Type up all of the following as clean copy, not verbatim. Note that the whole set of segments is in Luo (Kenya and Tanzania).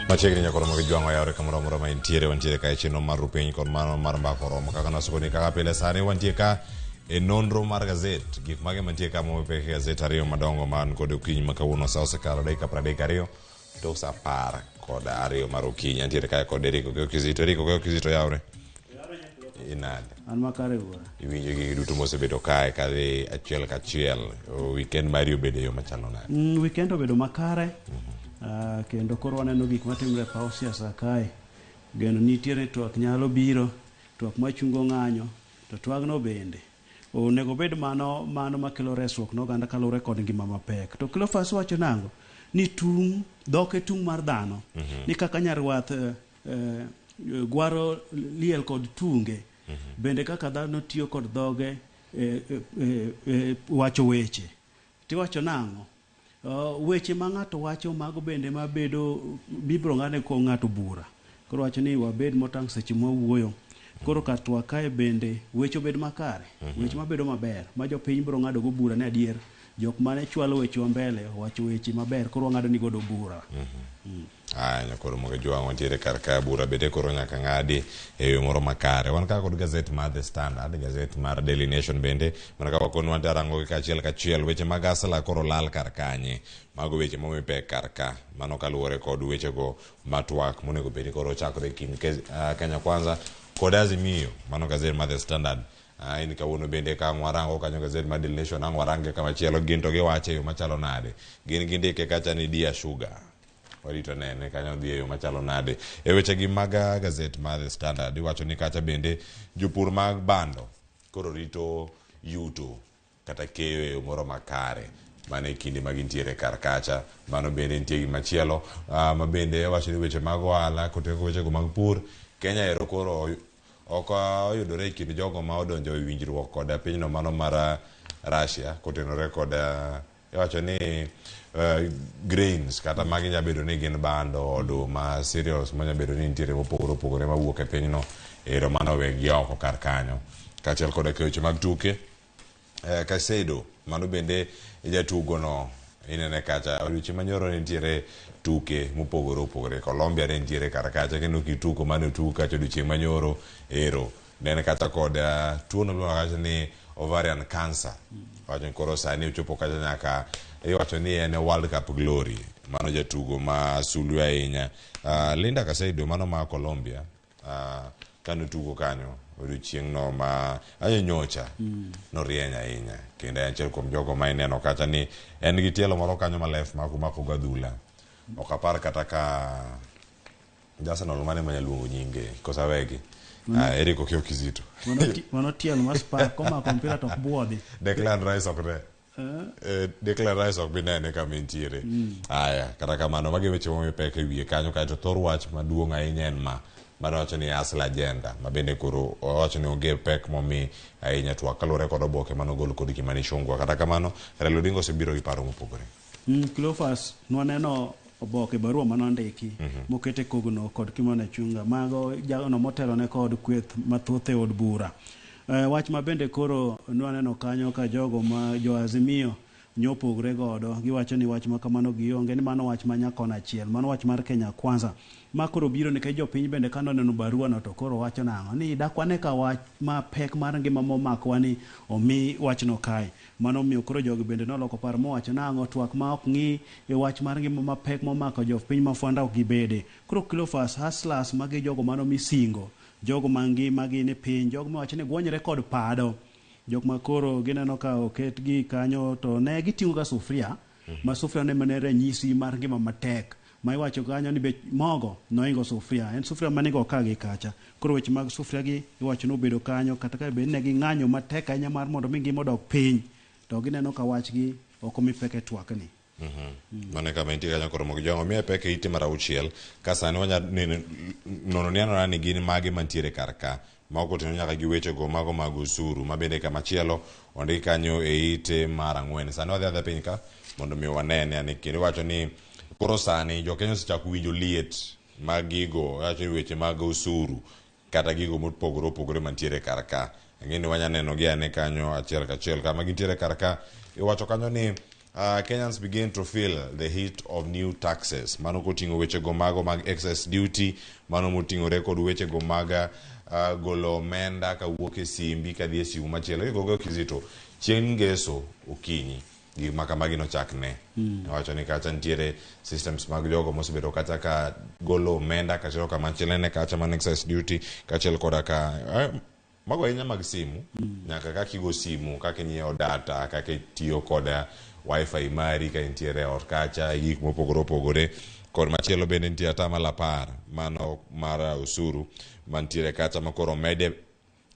Machiegni nyakoro mag jwang'o yawre kamoro amora ma intiere wantiere ka e chenro mar rupiny kod mano mar mbaka oromo kaka nasokoni kaka pile sani wantie ka e nonro mar gazet gik mage mantie ka mopek e gazet ariyo madongo man kod okinyi ma kawuono sa osekalo dakika 32 tok sa 12 mar okinyi antiere kae kod Eric Okeyo Kizito. Eric Okeyo Kizito yawre inade? An makare wuora. Iwinjo gigi duto mosebedo kae kadhi achiel kachiel. Weekend mari obedo e yo machalo nade? Weekend obedo makare. Kendo koro waneno gik matimre e paw siasa kae. Geno nitiere twak nyalo biro, twak machungo ng'anyo, to twagno bende onego obed mano mano makelo resruok ne oganda kaluwore kod ngima mapek. To Cleophas wacho nango? Ni tung' dhok e tung' mar dhano. Ni kaka nyarwath gwaro liel kod tunge, bende kaka dhano tiyo kod dhoge wacho weche. Tiwacho nang'o? Weche ma ng'ato wacho mago bende ma bedo bibiro ng'adne ko ng'ato bura. Koro wacho ni wabed motang' seche ma wawuoyo. Koro kar twak kae bende weche obed makare, weche mabedo maber ma jopiny biro ng'ado go bura ni adier jok mane chwalo wechewa mbele owacho weche maber koro wang'ado ni godo bura. Aya, nyakoro moge jwang' wantiere kar ka bura bende koro nyaka ng'adi e yo moro makare. Wan ka kod gazet mar The Standard, gazet mar Daily Nation bende, mana ka wakoni wan tarango gi kachiel kachiel weche mag asla koro lal kar kanye. Mago weche momi pek kar ka. Mano kaluwore kod wechego ma twak monego bed ni koro ochakore e kind Kenya Kwanza kod Azimio. Mano gazet mar The Standard. In kawuono bende ka ang' warango kanyo gazet mar Daily Nation ang' warange kamachielo gin to giwache e yo machalo nade. Gin gindike kacha ni dear sugar. Warito nene kanyo dhi e yo machalo nade. E wechegi mag gazet mar The Standard iwacho ni kacha bende jopur mag bando koro rito yuto kata keyo e yo moro makare mano e kinde ma gintiere kar kacha. Mano bende nitie gimachielo ma bende wacho ni weche mag ohala kotenore kod wechego mag pur Kenya ero koro ok oyudore e kind jogo ma odonjo e winjruok kod pinyno mano mar Russia kotenore kod Iwacho ni grains kata magi nya bedo ni gin bando, oduma, cereals manya bedo ni nitiere mopogore opogore mawuok e pinyno ero mano owegi oko kar kanyo. Kaachiel koda weche mag tuke, Caicedo mano bende jatugo no inene kacha odiochieng' manyoro ne nitiere tuke mopogore opogore. Colombia ne nitiere kar kacha kendo kituko mane otug kacha odiochieng' manyoro ero Ne en kata kod tuo no miwacho ni ovarian cancer. Wacho ni koro sani ochopo kacha nyaka iwacho ni en e World Cup glory. Mano jatugo ma sulwe ahinya. Linda Caicedo mano ma Colombia kane otugo kanyo odiochieng' no ma ayo nyocha norieny ahinya kendo en achiel kuom jogo ma ineno kacha ni en gi tielo moro kanyo ma left ma komako go adhula. Ok apar kata ka Arsenal mane manya luongo nyinge kosa wegi. Ah, Eric Okiyo Kizito. Mano tielo ma spark komako mpira to ok buodhi. Declan Rice ok ne. Declan Rice ok bi nene kama entiere. Aya, kata kamano magi weche momi pek e wiye kanyo kaeto thor wach maduong' ahinya en ma mane wacho ni Hustler Agenda ma bende koro owacho ni onge pek momi ahinya twak kaluwore kod oboke mane ogol kod Kimani Ichung'wa. Kata kamano Raila Odinga osebiro gi paro mopogore. Cleophas, nwaneno oboke barua mane ondiki moket e kogno kod Kimani Ichung'wa mago jagno motelone kod kweth mathoth e od bura. Wach ma bende koro nwaneno kanyo ka jogo ma jo Azimio nyopogre godo giwacho ni wach ma kamano gionge ni mano wach ma nyakona achiel mano wach mar Kenya Kwanza ma koro biro nikech jopiny bende ka noneno barua no to koro wacho nang'o ni dak wane ka wach ma pek mar ngima momakwa ni omi wachno kae. Mano omiyo koro jogi bende noloko paro mowacho nang'o twak ma ok ng'i e wach mar ngima mapek momako jopiny ma fwanda ok gibede. Koro Cleophas, hustlers magi jogo mano misingo, jogo ma ngima gi ni piny, jogo miwacho ni gwonyre kod pado, jok ma koro gineno ka oket gi kanyo to ne giting'o ga sufria, ma sufria ne mana ranyisi mar ngima matek. Ma iwacho kanyo ni bech mogo noingo sufria, en sufria mane igo ka gi kacha. Koro weche mag sufria gi iwacho ni obedo kanyo kata ka bed ni ne ging'anyo matek ahinya mar mondo mi ngima odok piny, to gineno ka wachgi ok omi pek e twak ni. Mano e kama intie kanyo koro mogi jong'o miye pek e ite mar auchiel ka sani wanya neno nono ni anona ni gin mage mantiere kar ka ma ok oting'o nyaka gi wechego mago mag osuru ma bende kamachielo ondik kanyo e ite mar ang'wen. Sani wadhi adhiya piny ka mondo mi wanene ane kendo iwacho ni koro sani jokenya osechako winjo liet mag gigo iwacho ni weche mag osuru kata gigo mopogore opogore mantiere kar ka. Ang'e ni wanya neno gi ane kanyo achiel kachiel kama gintiere kar ka iwacho kanyo ni Kenyans begin to feel the heat of new taxes. Mano koting'o wechego mago mag excess duty, mano moting'ore kod wechego mag golo omenda kawuok e simbi kadhi e simu machielo. Gigogo kizito chieng' ngeso okinyi gik ma kamagi nochak ne. Wacho ni kacha nitiere systems mag jogo mosebedo kacha ka golo omenda katero kamachielo ne kacha man excess duty kaachiel koda ka mago ahinya mag simu nyaka kaka igo simu, kaka inyiewo data, kaka itiyo kod wifi mari ka intiere e ot kacha, gik mopogore opogore. Kod machielo bende nitie atamalo 10 mano mar osuru mantiere kacha ma koro omede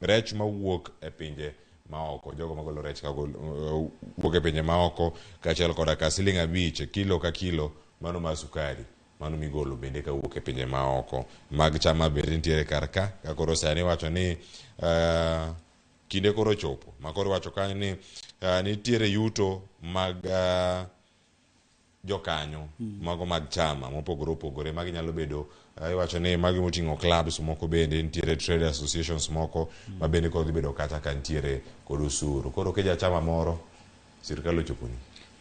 rech mawuok e pinje maoko, jogo magolo rech ka wuok e pinje maoko, kaachiel koda ka siling 5 kilo ka kilo mano mar sukari mano migolo bende kawuok e pinje maoko. Mag chama bende nitiere kar ka ka koro sani iwacho ni kinde koro ochopo ma koro iwacho kanyo ni nitiere yuto mag jokanyo mago mag chama mopogore opogore. Magi nyalo bedo iwacho ni magi moting'o clubs moko, bende nitiere trade associations moko ma bende koro dhi bedo kata ka nitiere kod osuru. Koro ka jachama moro sirikal ochoponi.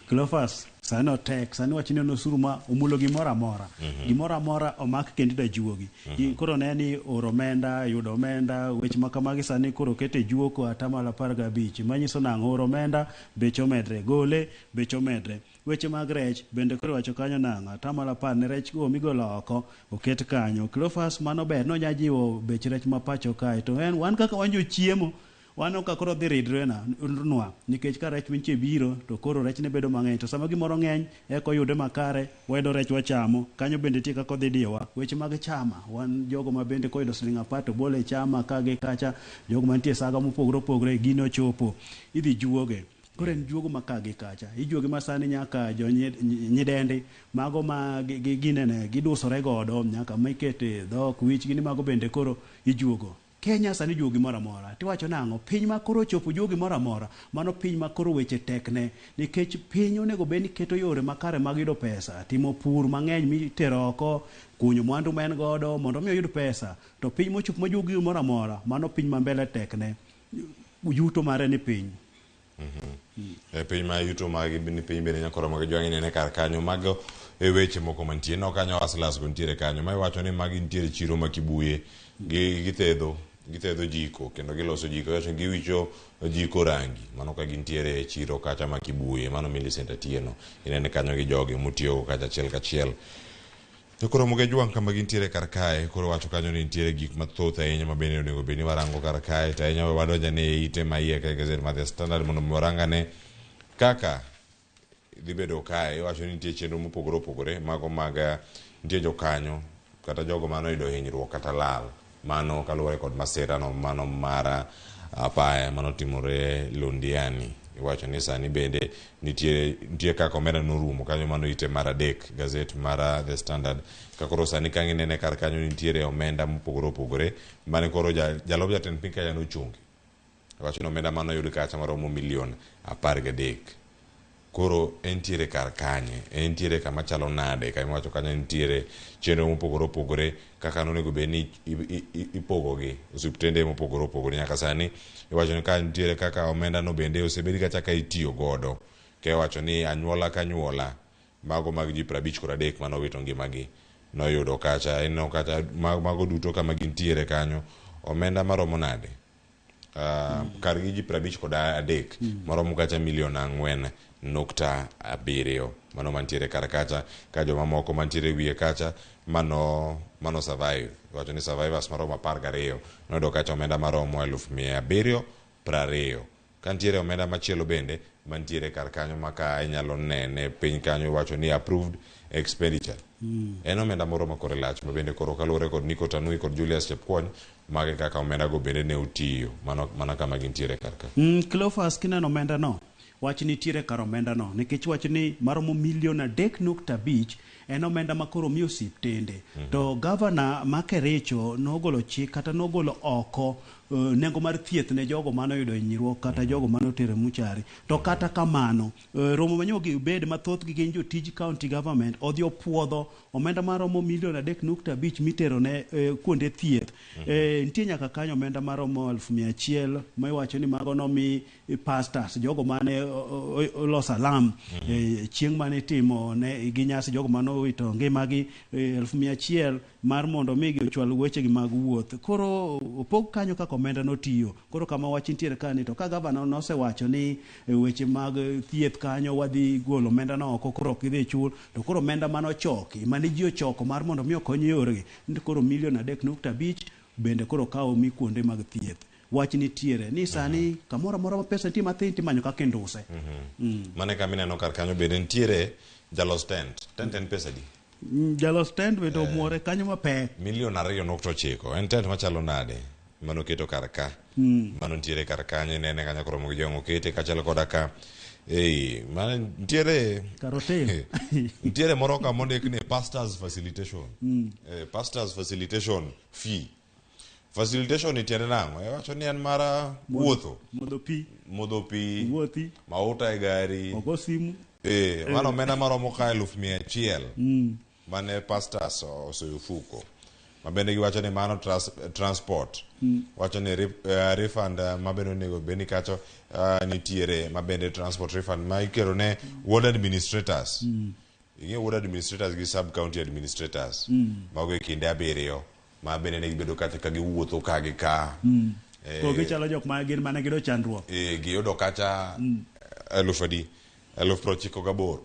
Cleophas, sani otek, sani wach ni en osuru ma omulo gimoro amora. Gimoro amora omak kendo idajuogi. Koro ne ni oro omenda, yudo omenda, weche ma kamagi sani koro okete juoko 15%. Manyiso nang'o? Oro omenda, bech omedre. Gole, bech omedre. Weche mag rech, bende koro iwacho kanyo nang'o? 10% ne rech go migolo oko, oket kanyo. Cleophas, mano ber, nonya jiwo bech rech ma pacho kae. To en, wan kaka wan jochiemo, wan ka koro dhi ridre nwa nikech ka rech minche biro to koro rech ne bedo mang'eny, to sama gimoro ng'eny eka oyude makare, wayudo rech wachamo. Kanyo bende nitie kaka odhi diyowa. Weche mag chama, wan jogo ma bende koyudo siling 10 to bolo e chama ka gi kacha, jogo mantie saga mopogore opogore, gino ochopo idhi juoge. Koro en juogo ma ka gi kacha, ijuoge ma sani nyaka jo nyidendi mago ma ginene gidusore godo nyaka mikete dhok wich gini mago bende koro ijuogo. Kenya sani juogo gimoro amora. Tiwacho nang'o? Piny ma koro ochopo juogo gimoro amora, mano piny ma koro weche tekne. Nikech piny onego bed ni keto yore makare mag yudo pesa, timo pur mang'eny mitero oko, kunyo mwandu ma en godo mondo mi oyud pesa. To piny mochopo ma juogo gimoro amora, mano piny ma mbele tekne. Yuto mare ni piny. E piny ma yuto mag ni piny bende nyakoro mag jwang' inene kar kanyo. Mago e weche moko mantie. No kanyo Hustlers go nitiere kanyo. Ma iwacho ni magi nitiere chiro ma Kibuye. Githedho jiko kendo giloso jiko. Iwacho ni giwicho jiko rangi. Mano ka gintiere e chiro kacha ma Kibuye. Mano Millicent Atieno. Inene kanyo gi jogi mutiyogo kacha achiel kachiel. To koro Muge Jwang' kama gintiere kar kae, koro wacho kanyo ni nitiere gik mathoth ahinya ma bende onego bed ni warango kar kae, to ahinya wadonjo ane e ite ma iye ka e gazet mar The Standard mondo mi warang ane kaka dhi bedo kae. Iwacho ni nitie chenro mopogore opogore mago mag nitie jokanyo kata jogo mane oyudo hinyruok kata lal mano kaluwore kod masira no mano mar apaya manotimore Londiani. Iwacho ni sani bende nitie kaka omenda norumo kanyo, mano ite mar 3 gazet mar The Standard. Ka koro sani ka inene kar kanyo nitiere omenda mopogore opogore mane koro jalup jatend piny Kenya nochungi. Iwacho ni omenda mane oyud kacha maromo milion 13. Koro entiere kar kanye? Entiere kama chalo nade? Kama iwacho kanyo nitiere chenro mopogore opogore kaka nonego bed ni ipogogi osiptende mopogore opogore. Nyaka sani iwacho ni ka nitiere kaka omenda no bende osebed kacha ka itiyo godo. Ka iwacho ni anyuola ka anyuola mago mag ji 53 mane owito ngimagi noyudo kacha. Ineno kacha mago duto kama gintiere kanyo omenda maromo nade? Kargi ji 53 maromo kacha milion 4.7 mano mantiere kar kacha ka joma moko mantiere wiye kacha mano survive. Iwacho ni survivors maromo 12 noyudo kacha omenda maromo 720,000. Ka nitiere omenda machielo bende mantiere kar kanyo ma ka inyalo nene piny kanyo iwacho ni approved expenditure. En omenda moro ma kore lach ma bende koro kaluwore kod Nico Tanui kod Julius Chepkwony mage kaka omenda go bende ne otiyo mano mana kama gintiere kar ka. Cleophas, kineno omenda no, wach nitiere kar omenda no nikech wach ni maromo milion 3.5 En omenda ma koro mi osiptende. To gavana ma Kericho nogolo chik kata nogolo oko nengo mar thieth ne jogo mane oyudo hinyruok kata jogo mane otero e muchari. To kata kamano, romo manyo gibed mathothgi gin jotij county government odhi opuodho omenda maromo milion 3.5 mitero ne kuonde thieth. Nitie nyaka kanyo omenda maromo 100,000 ma iwacho ni mago nomi pastors, jogo mane oloso alam chieng' mane itimo ne gi nyasi, jogo mane owito ngimagi, 100,000 mar mondo migi ochwal wechegi mag wuoth. Koro opog kanyo kaka omenda notiyo. Koro kama wach nitiere ka ni to ka gavana nosewacho ni weche mag thieth kanyo wadhi golo omenda no oko, koro ok gidhi chul, to koro omenda mane ochoki mane ji ochoko mar mondo mi okony yoregi ni koro milion 3.5 bende koro kawo mi kuonde mag thieth. Wach nitiere ni sani kamoro amora ma pesa nitie mathin timanyo kaka induse. Mano e kama ineno kar kanyo bende nitiere jalos tent. Tent en pesa adi? Jalos tent bende omuore kanyo mapek. Milion 2.9. En tent machalo nade? Mano keto kar ka. Mano nitiere kar kanyo, inene kanyo koromo gi jong okete kaachiel koda ka. Ei, mano nitiere Kar hotel. Nitiere moro ka mondik ni pastors facilitation. Pastors facilitation fee. Facilitation ni tiende nang'o? Iwacho ni en mar wuotho. Modho pi. Modho pi. Wuothi. Mauta e gari. Ogo simu. Mano omenda maromo ka 100,000. Mane pastors osoyo ofuko. Ma bende giwacho ni mano transport. Wacho ni refund ma bende onego bed ni kacho nitiere ma bende transport refund ma ikelo ne ward administrators. Ing'eyo ward administrators gi sub county administrators. Mago e kinde 7 ma bende ne gibedo kacha ka giwuotho ka gi ka. Koro gichalo jok ma gin mane giyudo chandruok. Giyudo kacha eluf adi? 98,000.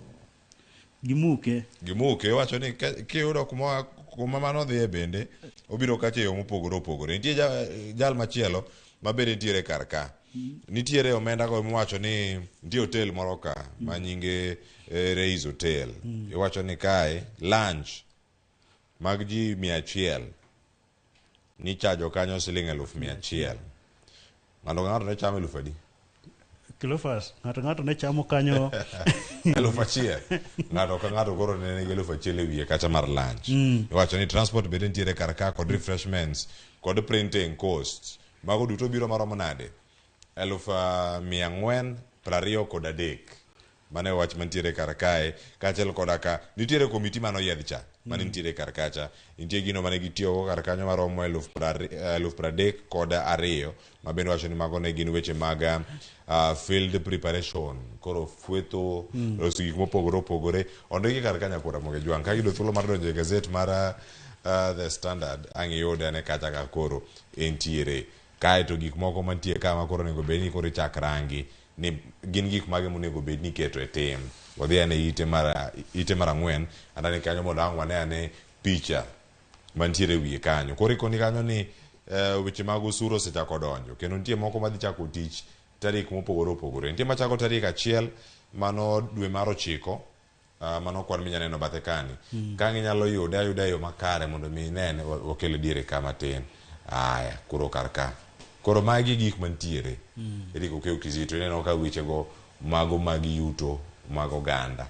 Gimuke. Gimuke, iwacho ni kiyudo kuma mano dhiye bende, obiro kacha e yo mopogore opogore. Nitie jal machielo ma bende nitiere kar ka. Nitiere omenda go miwacho ni nitie hotel moro ka ma nyinge Reis Hotel. Iwacho ni kae lunch mag ji 100 nichajo kanyo siling 100,000. Ng'ato ka ng'ato ne chamo 1,000 adi? Cleophas, ng'ato ng'ato ne chamo kanyo 1,000. Ng'ato ka ng'ato koro ne nigi 1,000 e wiye kacha mar lunch. Iwacho ni transport bende nitiere kar ka kod refreshments kod printing costs. Mago duto biro maromo nade? 423,000. Mano e wach mantiere kar kae, kaachiel koda ka nitiere komiti mane oyiedh cha, mane nitiere kar kacha. Nitie gino mane gitiyogo kar kanyo maromo 32,000, ma bende wacho ni mago ne gin weche mag field preparation. Koro fwetho, loso gik mopogore opogore. Ondiki kar kanyo kora Moge Jwang'. Ka iyudo thuolo mar donjo e gazet mar The Standard, ang' iyude ane kacha ka koro entiere. Kae to gik moko mantie ka ma koro onego bed ni koro ichak rangi ni gin gik mage monego bed ni iketo e tim. Wadhi ane ite mar 4, anane kanyo mondo ang' wane ane picha mantiere e wiye kanyo. Koro ikoni kanyo ni weche mag osuru osechako donjo, kendo nitie moko madhi chako tich tarik mopogore opogore. Nitie machako tarik 1 mano dwe mar 9, mano kwan minya neno bathe kani. Ka inyalo yude ayuda e yo makare mondo mi inene, wakele diere ka matin. Aya, koro kar ka. Koro magi gik mantiere. Eric Okeyo Kizito, ineno ka wechego mago mag yuto mag oganda.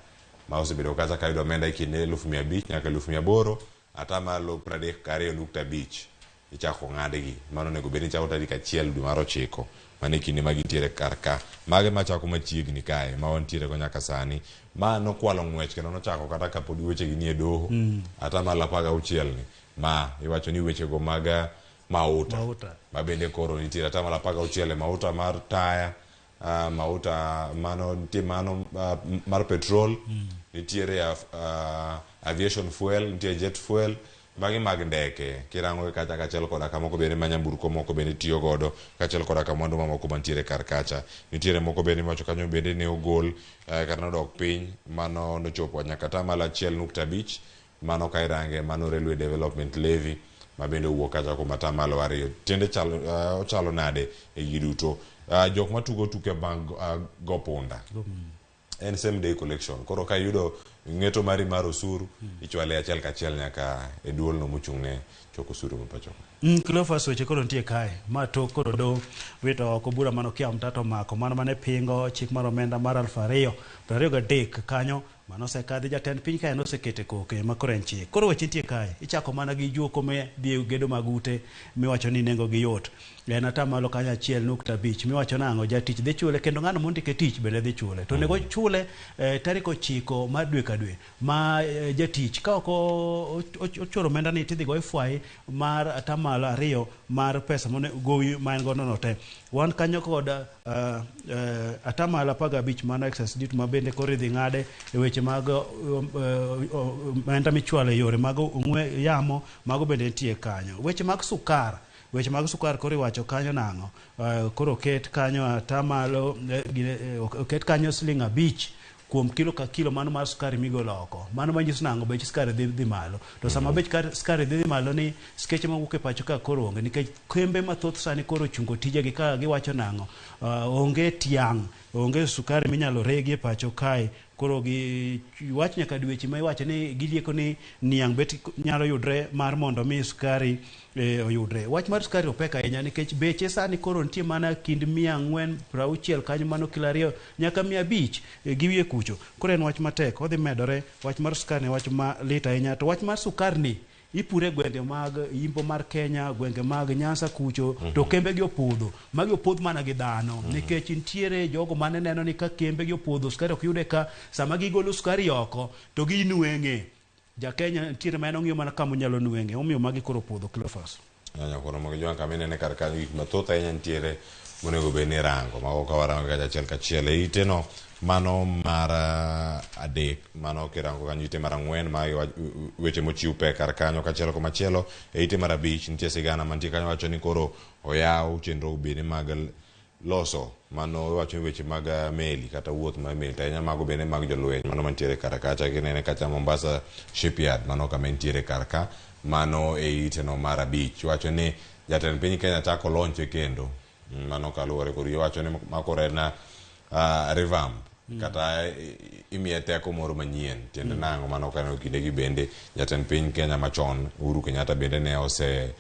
Ma osebedo kacha ka yudo omenda e kind 500,000 nyaka 800,000, atamalo 32.5 ichako ng'adgi. Mano onego bed ni chako tarik 1 dwe mar 9. Mano e kinde ma gintiere kar ka. Mage machako machiegni kae, ma wantiere go nyaka sani. Ma nokwalo ng'wech kendo nochako kata kapod wechegi nie doho. Atamalo 16 ni. Ma iwacho ni wechego mag mauta. Mauta. Ma bende koro nitiere atamalo 16 e mauta mar taya, mauta mano nitie mano mar petrol, nitiere aviation fuel, nitie jet fuel, magi mag ndeke. Kirango kacha kaachiel koda ka moko bende ma nyamburko moko bende tiyo godo, kaachiel koda ka mwandu mamoko mantiere kar kacha. Nitiere moko bende miwacho kanyo bende ne ogol, kata nodok piny, mano nochopo nyaka atamalo 1.5, mano ka irange mano Railway Development Levy ma bende owuok kacha kuom atamalo 2. Tiende ochalo nade e gigi duto? Jok matugo tuke mag go punda. En same day collection. Koro ka iyudo ng'eto mari mar osuru, ichwale achiel kachiel nyaka e duolno mochung' ne choko osuru ma pacho ka. Cleophas, weche koro nitie kae. Ma tok koro do wito oko bura mano Okiya Omtata omako. Mano mane pingo chik mar omenda mar 2023 kanyo. Mano osekadhi jatend piny kae nosekete koke ma koro en chik. Koro weche nitie kae. Ichako mana gi juoko me dhi e gedo mag ute miwacho ni nengo gi yot. En atamalo kanyo 1.5 miwacho nang'o jatich dhi chule kendo ng'ano mondike tich bende dhi chule. To onego chule tarik 9 mar dwe ka dwe ma jatich ka ok ochoro omenda ni tidhi goye fwai mar atamalo 2 mar pesa mone gowi ma en godo no te. Wan kanyo kod atamalo 15 mano excise duty ma bende koro idhi ng'ade e weche mag omenda michwalo e yore mag ong'we yamo mago bende nitie kanyo. Weche mag sukar, weche mag sukar koro iwacho kanyo nang'o? Koro oket kanyo atamalo oket kanyo siling 5 kuom kilo ka kilo mano mar sukari migolo oko. Mano manyiso nang'o? Bech sukari dhi malo. To sama bech sukari dhi malo ni skeche mawuok e pacho ka koro onge nikech kembe mathoth sani koro ochungo tijegi ka giwacho nang'o? Onge tiang', onge sukari minyalo regi e pacho kae. Koro gi wach nyaka dweche ma iwacho ni gilieko ni niang' bet nyalo yudre mar mondo mi sukari oyudre. Wach mar sukari opek ahinya nikech beche sani koro nitie mana kind 460 kanyo mano kilo 2 nyaka 500 gi wiye kucho. Koro en wach matek, odhi medore. Wach mar sukari ni wach ma lit ahinya. To wach mar sukari ni ipure gwenge mag yimbo mar Kenya, gwenge mag Nyanza kucho, to kembe gi opodho. Magi opodh mana gi dhano, nikech nitiere jogo mane neno ni ka kembe gi opodho, sukari ok yude ka, sama gigolo sukari oko, to ginweng'e. Ja Kenya nitiere ma en ong'iyo mana kama onyalo nweng'e, omiyo magi koro opodho Cleophas. Nyanya koro mogo jwang' kama inene kar kanyo gik mathoth ahinya nitiere monego bed ni irango. Mago ka warango kacha achiel kachiel e ite no mano mar 3, mano kirango kanyo ite mar 4 ma weche mochiw pek kar kanyo kachiel komachielo e ite mar 5 nitie sigana mantie kanyo wacho ni koro oyaw chenro bende mag loso mano wacho ni weche mag meli kata wuoth mar meli to ahinya mago bende mag jolweny mano mantiere kar kacha kinene kacha Mombasa Shipyard mano kama entiere kar ka mano e ite no mar 5 wacho ni jatend piny Kenya chako launch kendo mano kaluwore kod iwacho ni makore na revamp kata imiye teko moro manyien tiende nang'o mano kaneno kindegi bende jatend piny Kenya machon Uhuru Kenyatta bende ne ose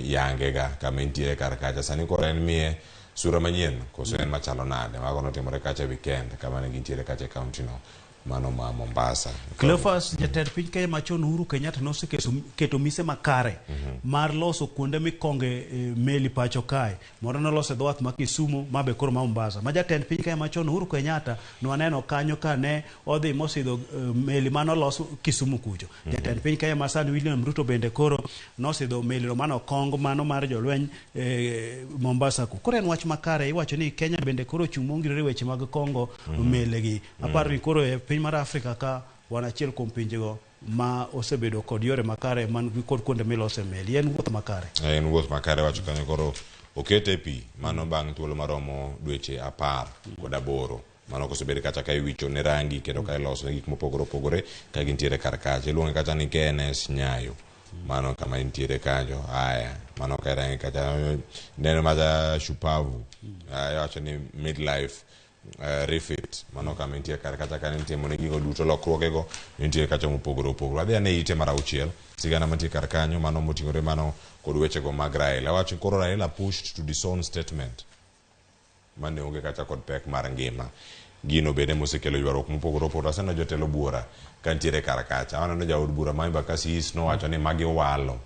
yange ga kama entiere kar kacha sani koro en miye sura manyien koso en machalo nade mago notimore kacha weekend kama ne gintiere kacha e county no mano ma Mombasa. Cleophas, jatend piny Kenya machon Uhuru Kenyatta noseketo mise makare mar loso kuonde mikonge meli pacho kae. Moro noloso e dho wath ma Kisumu, ma be koro ma Mombasa. Ma jatend piny Kenya machon Uhuru Kenyatta nwaneno kanyo ka ne odhi mosidho meli manolos Kisumu kucho. Jatend piny Kenya masani William Ruto bende koro nosidho meli no manokong mano mar jolweny Mombasa ku. Koro en wach makare, iwacho ni Kenya bende koro ochung' mongirore weche mag kongo melegi. Aparo ni koro e piny mar Afrika ka wan achiel kuom pinjego ma osebedo kod yore makare man kod kuonde milose meli. En wuoth makare. En wuoth makare wacho kanyo koro okete pi mano bang' thuolo maromo dweche 18. Mano kosebed kacha ka iwicho ne rangi kendo ka iloso ne gik mopogore opogore ka gintiere kar kacha. Iluonge kacha ni KNS Nyayo. Mano kama intiere kanyo. Aya, mano ka irange kacha neno macha Shupavu. Aya, iwacho ni midlife refit. Mano kama intiere kar kacha ka nitimo ne gigo duto lokruogego nitiere kacha mopogore opogore. Adhi ane ite mar 6 sigana mantie kar kanyo mano moting'ore mano kod wechego mag Raila. Awacho koro Raila pushed to disown statement mane onge kacha kod pek mar ngima. Gino bende mosekelo ywaruok mopogore opogore. Aseneno jotelo buora ka nitiere kar kacha. Aneno jaod bura ma Embakasi East nowacho ni magi walo.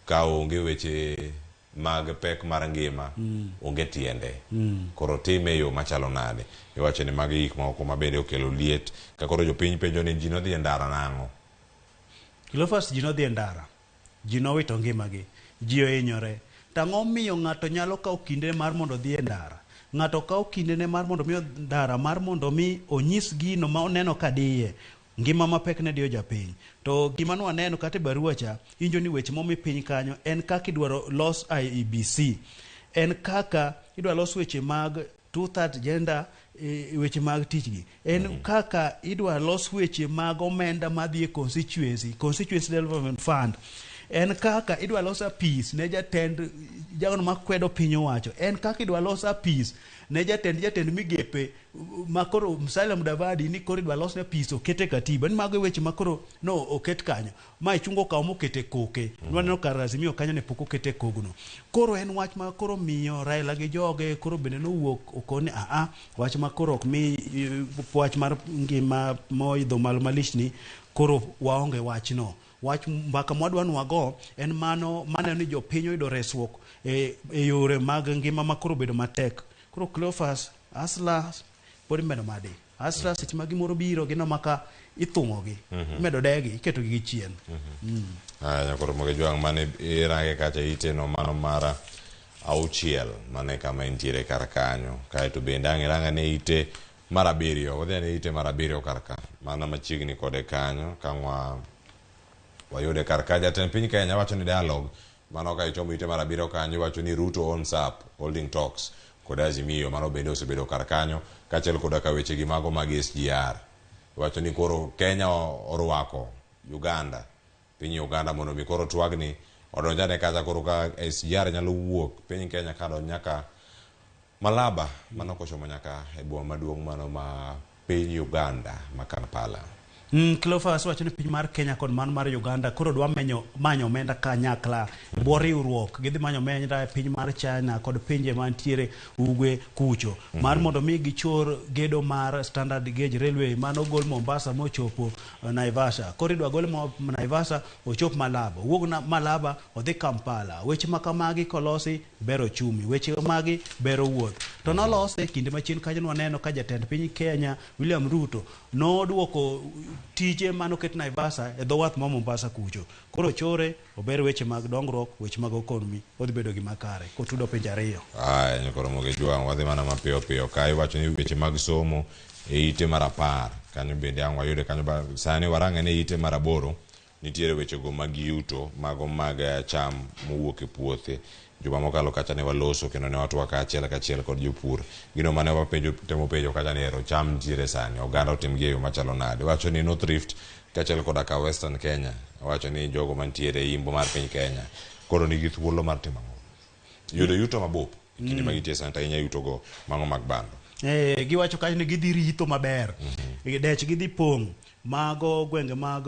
Ka onge weche mag pek mar ngima onge tiende. Koro time e yo machalo nade? Iwacho ni magi gik moko ma bende okelo liet. Ka koro jopiny penjo ni ji nodhi e ndara nang'o? Cleophas, ji nodhi e ndara. Ji nowito ngimagi. Ji ohinyore. To ang'o miyo ng'ato nyalo kawo kinde mar mondo odhi e ndara? Ng'ato kawo kindene mar mondo mi ndara mar mondo mi onyis gino ma oneno ka diye. Ngima mapek ne diyo japiny. To gima nwaneno kata e barua cha, injo ni weche momi piny kanyo en kaka idwaro los IEBC. En kaka idwaro los weche mag 2/3 gender, weche mag tich gi. En kaka idwaro los weche mag omenda madhi e constituency, Constituency Development Fund. En kaka idwa los apis ne jatend jagono makwedo piny owacho. En kaka idwa los apis ne jatend migepe ma koro Musalia Mudavadi ni koro idwa losne apis okete katiba. Ni mago e weche ma koro no oket kanyo. Ma Ichung'wa okawo mokete koke. Nwaneno kar Azimio kanyo ne pok okete kogno. Koro en wach ma koro miyo Raila gi joge koro bende nowuok okoni aa wach ma koro ok mi wach mar ngima moidho malo malich ni koro waonge wachno. Wach mbaka mwadwa nwago en mano maneno ni jopiny oyudo resruok e yore mag ngima ma koro obedo matek. Koro Cleophas, Asla pod imedo madi. Asla seche ma gimoro biro gineno maka ithung'ogi, imedo degi, iketogi gi chien. Aya koro Moge Jwang' mane irange kacha iteno mano mar 6 mane kama entiere kar kanyo. Kaeto bende ang' iranga ne ite mar 7, wadhi ane ite mar 7 kar ka. Mana machiegni kode kanyo ka wayude kar ka. Jatend piny Kenya wacho ni dialogue mano ka ichomo ite mar 7 kanyo iwacho ni Ruto owns up holding talks kod Azimio mano bende osebedo kar kanyo kaachiel koda ka weche gi mago mag SGR. Iwacho ni koro Kenya orwako Uganda, piny Uganda mondo mi koro twagni odonjane kacha koro ka SGR nyalo wuok piny Kenya ka donj nyaka Malaba mano kochomo nyaka e boma maduong' mano ma piny Uganda ma Kampala. Cleophas wacho ni piny mar Kenya kod mano mar Uganda koro dwa manyo omenda kanyakla e bwo riwruok. Gidhi manyo omenda e piny mar China kod pinje mantiere ugwe kucho mar mondo mi gichor gedo mar Standard Gauge Railway mano gol Mombasa mochopo Naivasha. Koro idwa gol Naivasha ochop Malaba, owuog Malaba odhi Kampala. Weche ma kamagi kolosi bero ochumi, weche magi bero wuoth. To nolose kinde machien kanyo nwaneno ka jatend piny Kenya William Ruto noduoko tije manoket Naivasha e dho wath ma Mombasa kucho. Koro chore ober weche mag dongruok, weche mag economy odhi bedo gima kare kotudo pinje ariyo. Aya nyakoro Moge Jwang' wadhi mana mapiyo piyo ka iwacho ni weche mag somo e ite mar 10 kanyo bende ang' wayude kanyo sani warang'e ne ite mar 8 nitiere wechego mag yuto mago mag cham mowuok e puothe. Juma mokalo kacha ne waloso kendo ne watwak achiel kachiel kod jopur. Gino mane wapenjo temo penjo kacha ni ero cham nitiere sani oganda otim gi e yo machalo nade. Wacho ni North Rift kaachiel koda ka Western Kenya wacho ni jogo mantiere e imbo mar piny Kenya koro nigi thuolo mar timo ang'o? Yudo yuto mabup e kinde ma gintie sani to ahinya yuto go mago mag bando. Giwacho kanyo ni gidhi ritho maber. Dech gidhi pong' mago gwenge mag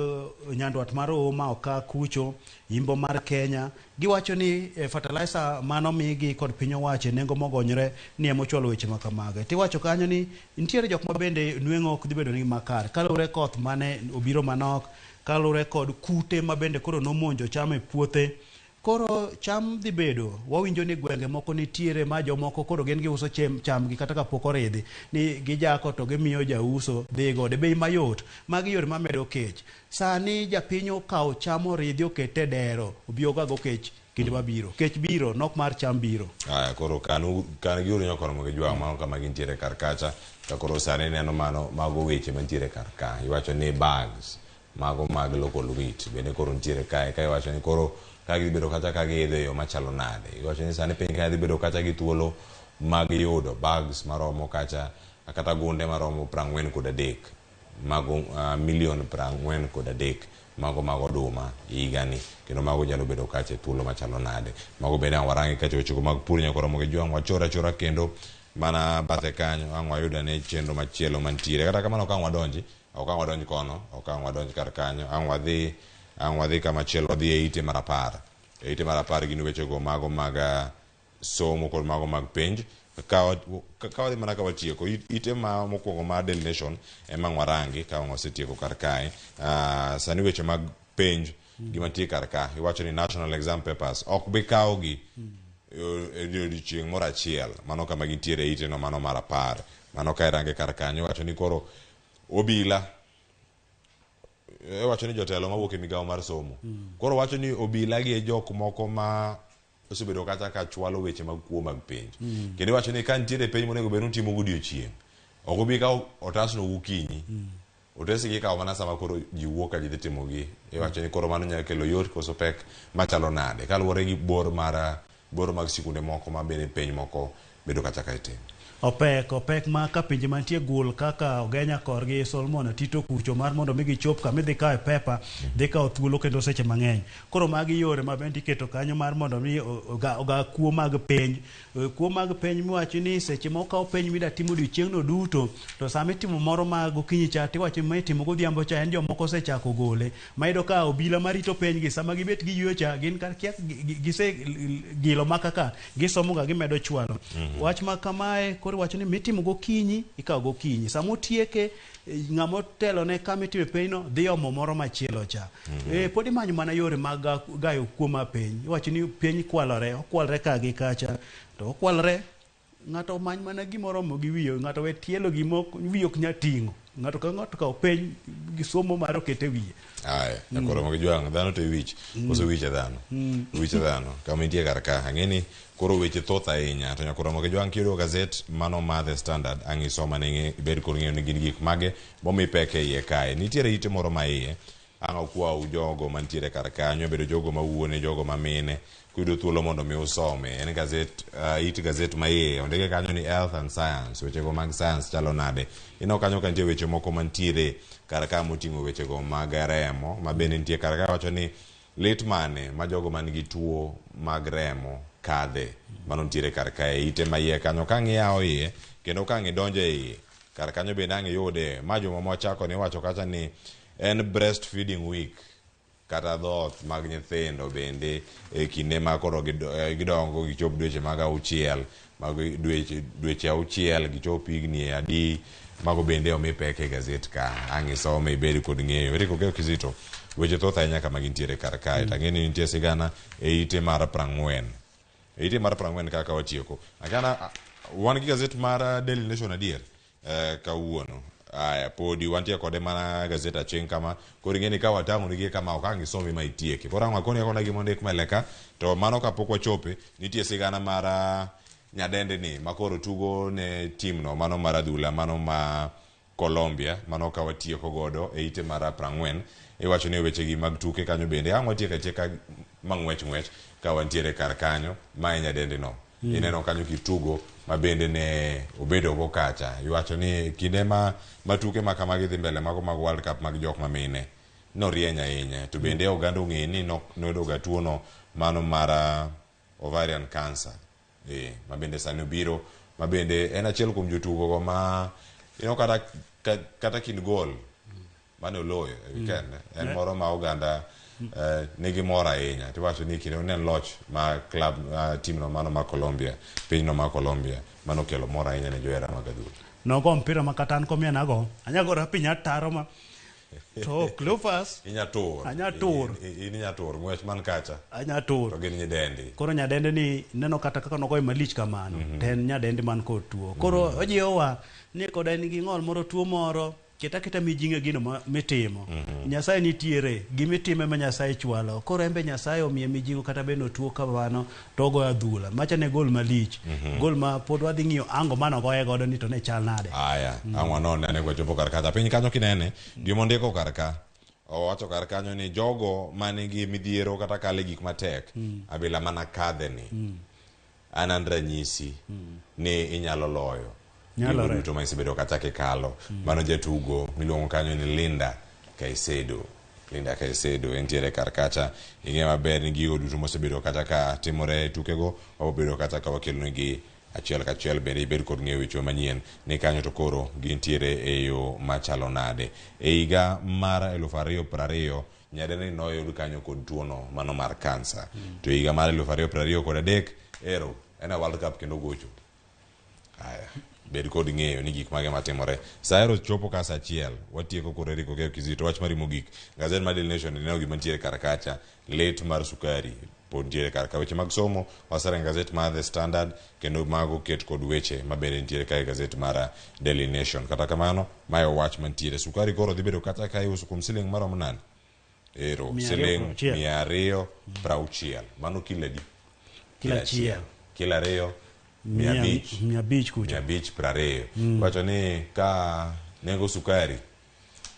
nyandwat mar Homa, Okak kucho, imbo mar Kenya. Giwacho ni fertilizer mano migi kod piny owacho e nengo mogonyore ni ema ochwalo weche ma kamago. Tiwacho kanyo ni nitiere jok ma bende nweng'o ok dhi bedo ni makare kaluwore koth mane obiro manok, kaluwore kod kute ma bende koro nomonjo cham e puothe. Koro cham dhi bedo, wawinjo ni gwenge moko nitiere ma jomoko koro gin giuso chamgi kata kapok oridhi, ni gijako to gimiyo jauso dhi godo e bei mayot. Magi yore mamedo kech. Sani japiny okawo cham oridhi okete e dero, obi ogago kech kinde mabiro. Kech biro, nok mar cham biro. Aya, koro kan giuru nyakoro Moge Jwang' mano kama gintiere kar kacha. Ka koro sani neno mano mago weche mantiere kar ka. Iwacho ni bags mago mag local wheat bende koro nitiere kae. Ka iwacho ni koro ka gidhi bedo kacha ka giidho e yo machalo nade. Iwacho ni sani piny Kenya dhi bedo kacha gi thuolo mag yudo bags maromo kacha kata gunde maromo 43 mago milion 43 mago mag oduma higani kendo mago nyalo bedo kacha e thuolo machalo nade. Mago bende ang' warangi kacha wechego mag pur nyakoro Moge Jwang' wachor achora kendo mana bathe kanyo ang' wayud ane chenro machielo mantiere. Kata kamano ok ang' wadonji, ok ang' wadonj kono, ok ang' wadonj kar kanyo, ang' wadhi kama chielo, wadhi e ite mar 10. E ite mar 10 gin wechego mago mag somo kod mago mag penj. Ka wadhi mana ka watieko ite ma mokwongo mar Daily Nation ema ang' warangi ka wasetieko kar kae. Sani weche mag penj gima nitie kar ka iwacho ni national exam papers ok bi kawogi e odiochieng' moro achiel. Mano kama gintiere e ite no mano mar 10. Mano ka irange kar kanyo iwacho ni koro obila iwacho ni jotelo mawuok e migawo mar somo koro wacho ni obila gi e jok moko ma osebedo kacha ka chwalo weche mag kuo mag penj. Kendo iwacho ni ka nitiere penj monego bed ni utimo godiochieng' ok obi kawo otasno gokinyi. Otesi gi ikawo mana sama koro ji wuok ka ji dhi timogi. Iwacho ni koro mano nyalo kelo yot koso pek machalo nade kaluwore gi bor mag sikunde moko ma bende penj moko bedo kacha ka itimo. Opek, opek ma ka pinje mantie gul kaka Ogenya korgi Solomon Atito kucho mar mondo mi gichop kama idhi kawe pepa dhi kawo thuolo kendo seche mang'eny. Koro magi yore ma bende iketo kanyo mar mondo mi oga, oga kuo mag penj. Kuo mag penj miwacho ni seche ma okaw penj mida timo odiochieng'no duto to sama itimo moro ma gokinyi cha tiwacho ni ma itimo godhiambo cha en jomoko osechako gole. Ma iyudo ka obila marito penj gi sama gibet giyueyo cha gin ka kia gise gilo ma kaka gisomo ga gimedo chwalo. Wach ma kamae koro iwacho ni mitimo gokinyi ikawo gokinyi. Sama otieke ng'ama otelo ne kama itime penj no dhi omo moro machielo cha. Pod imanyo mana yore mag gayo kuo mar penj. Iwacho ni penj kwalore, okwalre ka gi kacha. To okwalre ng'ato omany mana gima oromo gi wiye, ng'ato we tielo gima wiye ok nyal ting'o. Ng'ato ka ng'ato kawo penj gi somo mare okete wiye. Aya, nyakoro mag jwang' dhano to e wich, koso wiche dhano? Wiche dhano, kama intie kar ka. Ang'e ni koro weche thoth ahinya, to nyakoro mag jwang' kiyudo gazet mano mar The Standard, ang' isoma ne ibed kod ng'eyo ni gin gik mage momi pek e iye kae. Nitiere ite moro ma iye, ang' akwau jogo mantiere kar kanyo, bedo jogo ma wuone, jogo ma mine, kuyudo thuolo mondo mi usome. En gazet, it gazet ma iye, ondike kanyo ni Health and Science, wechego mag science chalo nade. Ineno kanyo ka nitie weche moko mantiere kar ka moting'o wechego mag remo, ma bende nitie kar ka wacho ni lit mane ma jogo man gi tuo mag remo kadhe. Mano nitiere kar kae, ite ma iye kanyo ka ang' iyawo iye, kendo ka ang' idonjo e iye, kar kanyo bende ang' iyude. Ma juma mwachako ni iwacho kacha ni en breastfeeding week, kata dhoth mag nyithindo bende e kinde ma koro gidongo gichop dweche mag auchiel, mag dweche auchiel gichop higni adi, mago bende omi pek e gazet ka. Ang' isome ibed kod ng'eyo. Eric Okeyo Kizito, weche thoth ahinya kama gintiere kar kae. To ang'e ni nitie sigana e ite mar 40. E ite mar 40 kaka watieko. Akana wan gi gazet mar Daily Nation adier kawuono. Aya, podi wantie kode mana gazet aching' kama. Koro ing'e ni ka watang'o nigi kama ok ang' isomi ma itieki. Koro ang' wakoni akona gima ondik mbele ka, to mano kapok wachope, nitie sigana mar nyadendi ni ma koro tugo ne team no mano mar adhula, mano ma Colombia, mano ka watieko godo e ite mar 40. Iwacho ni weche gi mag tuke kanyo bende ang' watieko atieka mang'wech ng'wech ka wantiere kar kanyo, ma e nyadendi no. Ineno kanyo kitugo ma bende ne obedo go kacha. Iwacho ni kinde ma tuke ma kamagi dhi mbele mago mag World Cup mag jok ma mine norieny ahinya. To bende oganda ong'e ni noyudo ga tuo no mano mar ovarian cancer. Ma bende sani obiro, ma bende en achiel kuom jotugo go ma ineno kata kind gol mane oloyo e weekend, en moro ma oganda nigi mor ahinya. Tiwacho ni kinde ne en loch ma club team no mano ma Colombia, piny no ma Colombia, mano kelo mor ahinya ne johera mag adhula. Nogo mpira ma kata an komia nago, anya gora piny ataro ma to Cleophas Inya tur. Anya tur. In inya tur ng'wech man kacha. Anya tur. To gin nyidendi. Koro nyadendi ni neno kata kaka nogoye malich kamano, to en nyadendi man kod tuo. Koro ojiwowa ni koda en gi ng'ol moro, tuo moro, ket aketa mijing'o e gino mitimo. Nyasaye nitiere, gimitimo ema Nyasaye chwalo. Koro en be Nyasaye omiye mijing'o kata bende otuo kamano to ogoyo adhula. Macha ne gol malich. Gol ma pod wadhi ng'iyo ango mane ogoye godo ni to ne chal nade. Aya, ang' wanon ane kwachopo kar kacha. Piny kanyo kinene, gima ondiko kar ka, owacho kar kanyo ni jogo manigi midhiero kata kale gik matek, abila mana kadhe ni. An ranyisi ni inyalo loyo. Nyalore. Gigo duto ma isebedo kata kikalo. Mano jatugo miluongo kanyo ni Linda Caicedo. Linda Caicedo entiere kar kacha. Ing'eyo maber ni gigo duto mosebedo kata ka timore e tukego, wabobedo kata ka wakelonegi achiel kachiel bende ibed kod ng'eyo weche manyien ni kanyo to koro gintiere e yo machalo nade. E higa mar 2020 nyadendi noyud kanyo kod tuono mano mar kansa. To higa mar 2023 ero en e World Cup kendo gocho. Aya, bed kod ng'eyo ni gik mage matimore. Sa ero chopo ka sa achiel, watieko kod Eric Okeyo Kizito, wach mari mogik. Gazet mar Daily Nation ineno gima nitiere kar kacha, lit mar sukari pod nitiere kar ka. Weche mag somo waserango gazet mar The Standard kendo mago ket kod weche mabende nitiere ka e gazet mar Daily Nation. Kata kamano, mae wach mantiere. Sukari koro dhi bedo kata ka iuso kuom siling maromo nade? Ero, siling 260. Mano kilo adi? Kilo achiel. Kilo ariyo, 500. 500 kucho. 520. Wacho ni ka nengo sukari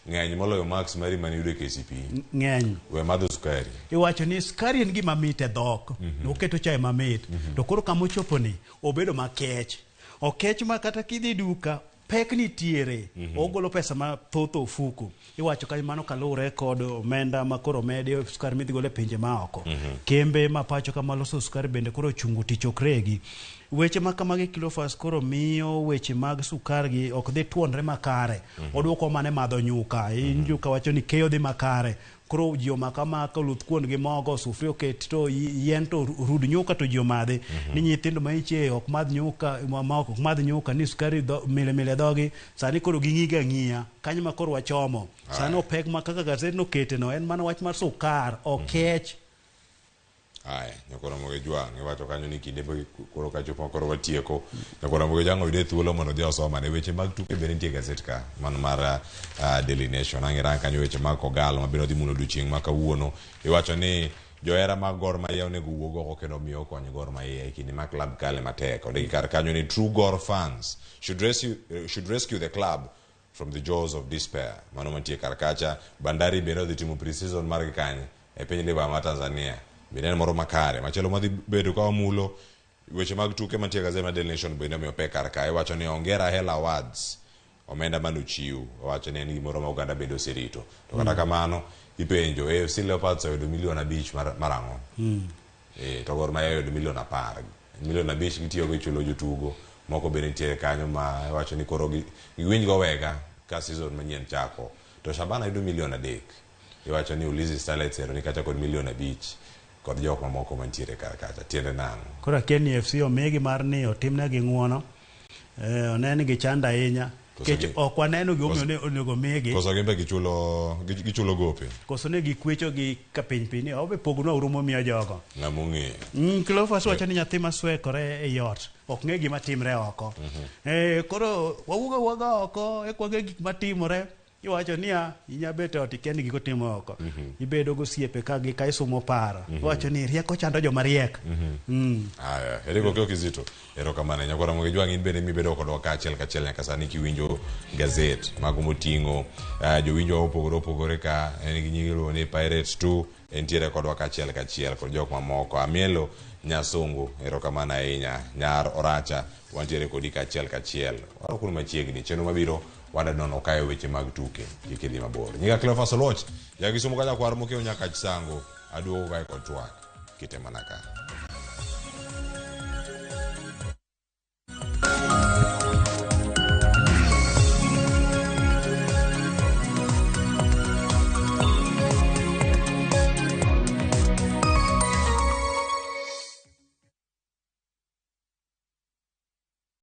ng'eny moloyo max mari mane iyudo e KCPE. Ng'eny. We madho sukari. Iwacho ni sukari en gima mit e dhok. Oketo chae mamit. To koro kama ochopo ni, obedo makech. Okech ma kata kidhi duka pek nitiere. Ogolo pesa mathoth ofuku. Iwacho ka mano kaluwore kod omenda ma koro omedi sukari midhi golo e pinje maoko. Kembe ma pacho kama loso sukari bende koro ochungo tich ok regi. Weche ma kamagi Cleophas koro miyo weche mag sukari gi ok dhi tuonre makare. Oduoko mana e madho nyuka. Nyuka wacho ni keyo dhi makare. Koro ji omako amaka oluth kuon gi mogo, sufria oket to yien to rud nyuka to ji omadhi. Ni nyithindo ma ichie ok madh nyuka, ma ok madh nyuka ni sukari mile mile dhogi. Sani koro ging'iga ang'iya. Kanyo ma koro wachomo. Sani opek ma kaka gaset nokete no en mana wach mar sukar, okech. Aya, nyakoro Ramogi Jwang' iwacho kanyo ni kinde koro kachopo koro watieko. Nyakoro Ramogi Jwang' oyude thuolo mondo odhi osomane weche mag tuke bende nitie e gaset ka mano mar Daily Nation. Ang' irang kanyo weche mag Kogalo ma bende odhi mulo odiochieng' ma kawuono. Iwacho ni johera mag Gor Mahia onego owuog oko kendo omi okony Gor Mahia e kinde ma club kale matek. Ondiki kar kanyo ni true Gor fans should rescue the club from the jaws of despair. Mano mantie kar kacha. Bandari bende odhi timo pre-season margi kanye e piny Liba ma Tanzania. Bende en moro makare. Machielo madhi bedo ka wamulo weche mag tuke mantie e gazet mar Daily Nation bende omiyo pek kar ka. Iwacho ni Ongera Hela Awards omenda manochiw. Owacho ni en gimoro ma oganda bende oserito. To kata kamano ipenjo AFC Leopards oyudo milion 5 mar ang'o? To Gor Mahia oyudo milion 10. Milion 5 gitiyogo e chulo jotugo. Moko bende nitiere kanyo ma iwacho ni koro giwinj go wega ka season manyien chako. To Shabana yudo milion 3. Iwacho ni Ulinzi Starlets ero ni kacha kod milion 5 kod jok mamoko mantiere kar kacha. Tiende nang'o? Koro akia ni FC omigi mar ni otimnegi ng'uono. One ni gichando ahinya. Kech ok waneno gimomiyo onego migi. Koso gin be gichulo gope. Koso ne gikwecho gi ka piny piny ni obe pognwa uru momiyo jogo. Ng'ama ong'eyo. Cleophas wacho ni nyathi maswekore e ot ok ng'e gima timre oko. Koro wawuog awuoga oko eka wang'e gik matimore. Iwacho niya, inya bet e ot ikia ni gigo timo oko. Ibedo gosiepe ka gi ka isumo paro. Iwacho ni rieko chando joma riek. Aya, Eriko Kio Kizito. Erokamano. Nyakoro Ramogi Jwang' in bende mibedo kodwa kaachiel kachiel nyaka sani kiwinjo gazet mago moting'o jowinjo opogore opogore ka en gi nying iluongo ni Pirates 2 entiere kodwa kaachiel kachiel kod jok mamoko. Amielo Nyasungu, erokamano ahinya. Nyar Oracha, wantiere kodi kaachiel kachiel. Warwakuru machiegni, chenro mabiro wadwa nono kae weche mag tuke. Kik idhi mabor. Nyinga Cleophas Oluoch, ja Kisumu ka nyakwar mokiewo nyaka Chisango. Aduogo kae kod twak. Kite mana ka.